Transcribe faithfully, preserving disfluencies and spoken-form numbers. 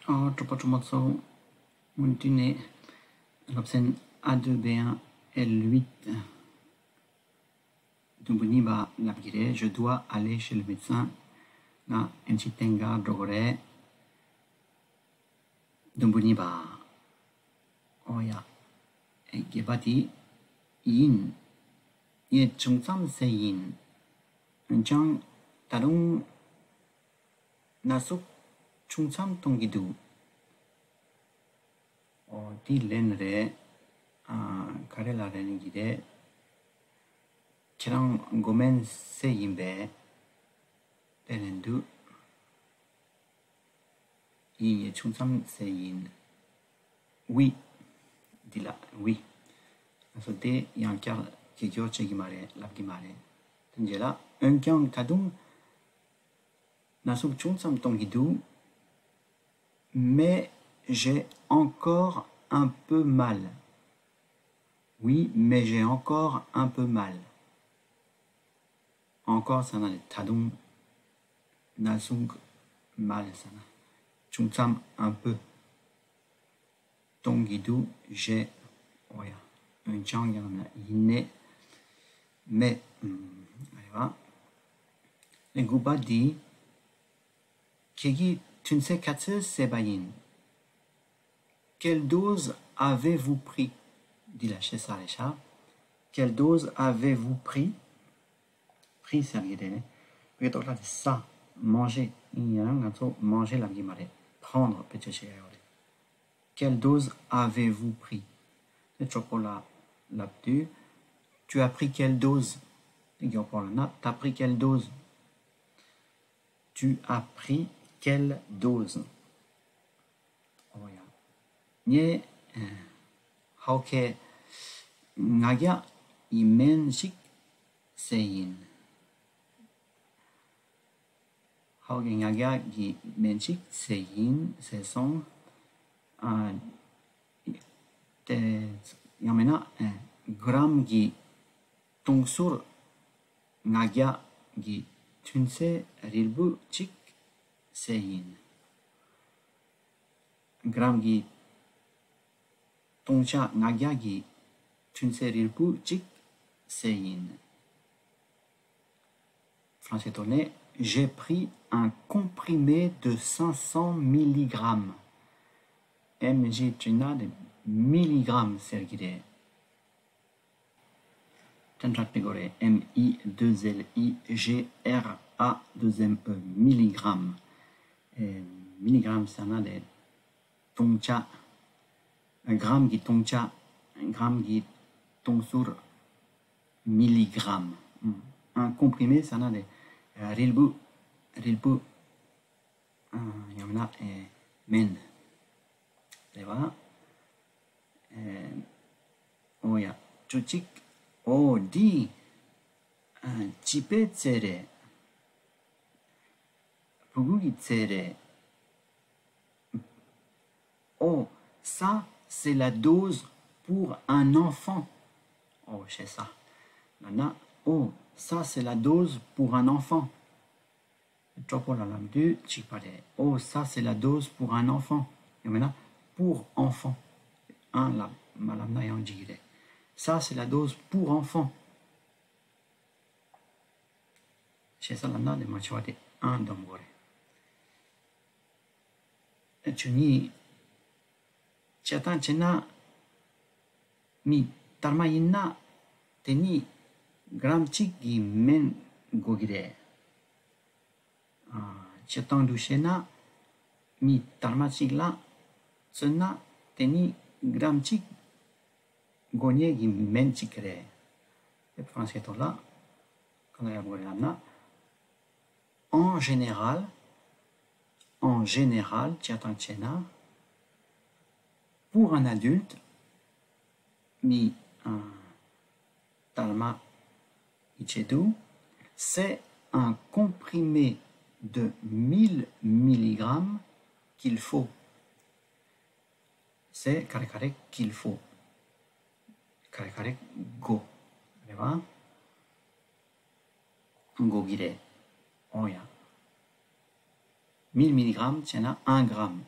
ཨོ། གྲོགས་པོ་གྲོགས་མོ་ཚོ། སྔོན་དུས་ནས་སློབ་ཚན་A deux B un L huit དུམ་བུ་གཉིས་པ་ལབ་ཀྱི་རེད། Je dois aller chez le médecin. ང་ཨེམ་ཆི་བསྟེན་ག་འགྲོ་དགོས་རེད། དུམ་བུ་གཉིས་པ། ཨོ་ཡ། ཨེ། བརྒྱད་པ་དེ། ཡིན། ངས་ཆུང་ཙམ་ཟས་ཡིན། འོན་ཀྱང་ད་དུང་ན་ཟུག་ཆུང་ཙམ་གཏོང་གི་འདུག་ཨོ། དེ་ལན་རེད། ཨ། ག་རེ་ལ་ལན་གྱི་རེད། ཁྱེད་རང་མགོ་སྨན་ཟས་ཡིན་པས། དེ་ལན་དུ། ཡིན། ངས་ཆུང་ཙམ་ཟས་ཡིན། Oui. འདི་ལ་oui. ང་ཚོ་དེ་ཡང་བསྐྱར་དགེ་སྐྱོར་བྱེད་ཀྱི་མ་རེད། ལབ་ཀྱི་མ་རེད། དེ་རྗེས་ལ། འོན་ཀྱང་ད་དུང་ན་ཟུག་ཆུང་ཙམ་གཏོང་གི་འདུག Mais j'ai encore un peu mal. Oui, mais j'ai encore un peu mal. Encore ཟེར་ན་ད་དུང་། ན་ཟུག mal ཟེར་ན་ཆུང་ཙམ། un peu གཏོང་གི་འདུག j'ai. ཨོ་ཡ། འོན་ཀྱང་ཡང་ན་ཡིན་ནའི། Mais. ཨུམ། རེད་བ། ལན་དགུ་པ་འདི། ཁྱེད་ཀྱིས་ཐུན་ཚད་ག་ཚོད་ཟས་པ་ཡིན། Quelle dose avez-vous pris? འདི་ལ་བཤད་ས་རེད་ཤག Quelle dose avez-vous pris? Pris ཟེར་གྱི་རེད། བོད་ཐོག་ལ་དེ་ཟ། manger ཡིན་ཡང་ང་ཚོ་manger ལབ་ཀྱི་མ་རེད། prendre བེད་སྤྱོད་བྱེད་ཡ་ཡོད་རེད། Quelle dose avez-vous pris? དེ་གྲོགས་པོ་ལ་ལབ་དུས། Tu as pris quelle dose? དེ་མགྱོགས་པོ་ལབ་ན། T'as pris quelle dose? Tu as pris quelle dose? ཨོ་ཡ། ངས། ཨ། ཧའོ་ཁེ་ལྔ་བརྒྱ་ཡི་སྨན་ཞིག་ཟས་ཡིན། ཧའོ་ཁེ་ལྔ་བརྒྱ་གི་སྨན་ཞིག་ཟས་ཡིན། ཟས་སོང་། ཨ། དེ་ཡང་མིན་ན། ཨ། གྲམ་གྱི་སྟོང་ཟུར་ལྔ་བརྒྱ་གི་ཐུན་ཚད་རིལ་བུ་གཅིག་ཟས་ཡིན། གྲམ་གྱི་སྟོང་ཆ་ལྔ་བརྒྱ་གི་ཐུན་ཚད་རིལ་བུ་གཅིག་ཟས་ཡིན། ཧྥ་རན་སིའི་ཐོག་ནས། J'ai pris un comprimé de cinq cents milligrammes. M G བྲིས་ན་དེ་milligrammes ཟེར་གྱི་རེད། ཏན་ཏན་བྲིས་དགོས་རེད། M I deux L I G R A deux M E, milligramme. ཨེ། milligrammes ཟེར་ན་དེ་སྟོང་ཆ། གྲམ་གྱི་སྟོང་ཆ། གྲམ་གྱི་སྟོང་ཟུར། milligramme. ཨུམ། un comprimé ཟེར་ན་དེ་རིལ་བུ། རིལ་བུ། ཨ། ཡང་ན། ཨེ། སྨན་རེད་བ། ཨེ། ཨོ་ཡ། བཅུ་གཅིག་ཨོ། འདི། ཨ། བྱིས་པའི་ཚད་རེད། ཕྲུ་གུ་གི་ཚད་རེད། Oh, ça, c'est la dose pour un enfant. ཨོ། བྱས་ཙང་ལབ་ན། Oh, ça, c'est la dose pour un enfant. གྲོགས་པོ་ལ་ལབ་དུས་གཅིག་པ་རེད། Oh, ça, c'est la dose pour un enfant. ཡང་མིན་ན། pour enfant. un ལབ་མ་ལབ་ན་ཡང་འགྲིག་གི་རེད། Ça, c'est la dose pour enfant. བྱས་ཙང་ལབ་ན་དེ་མ་བྱས་པ་དེ་un འདོན་དགོས་རེད། བཅུ་གཉིས། སྤྱིར་བཏང་བྱས་ན། མི་དར་མ་ཡིན་ན་དེ་ནི་གྲམ་གཅིག་གི་སྨན་དགོས་ཀྱི་རེད། ཨ། སྤྱིར་བཏང་དུ་བཤད་ན། མི་དར་མ་གཅིག་ལ་མཚོན་ན་དེ་ནི་གྲམ་གཅིག་དགོས་ངེས་ཀྱི་སྨན་གཅིག་རེད། དེ་ཧྥ་རན་སིའི་ཐོག་ལ་གང་ལ་ཡག་པོ་རེད་ལབ་ན། En général, en général, སྤྱིར་བཏང་བྱས་ན། Pour un adulte, མི། ཨ། དར་མ་ཡི་ཆེད་དུ། C'est un comprimé de mille milligrammes qu'il faut. C'est ག་རེ་ག་རེ། qu'il faut. ག་རེ་ག་རེ་དགོས་རེད་བ། དགོས་ཀྱི་རེད། ཨོ་ཡ། mille milligrammes བྱས་ན་un gramme.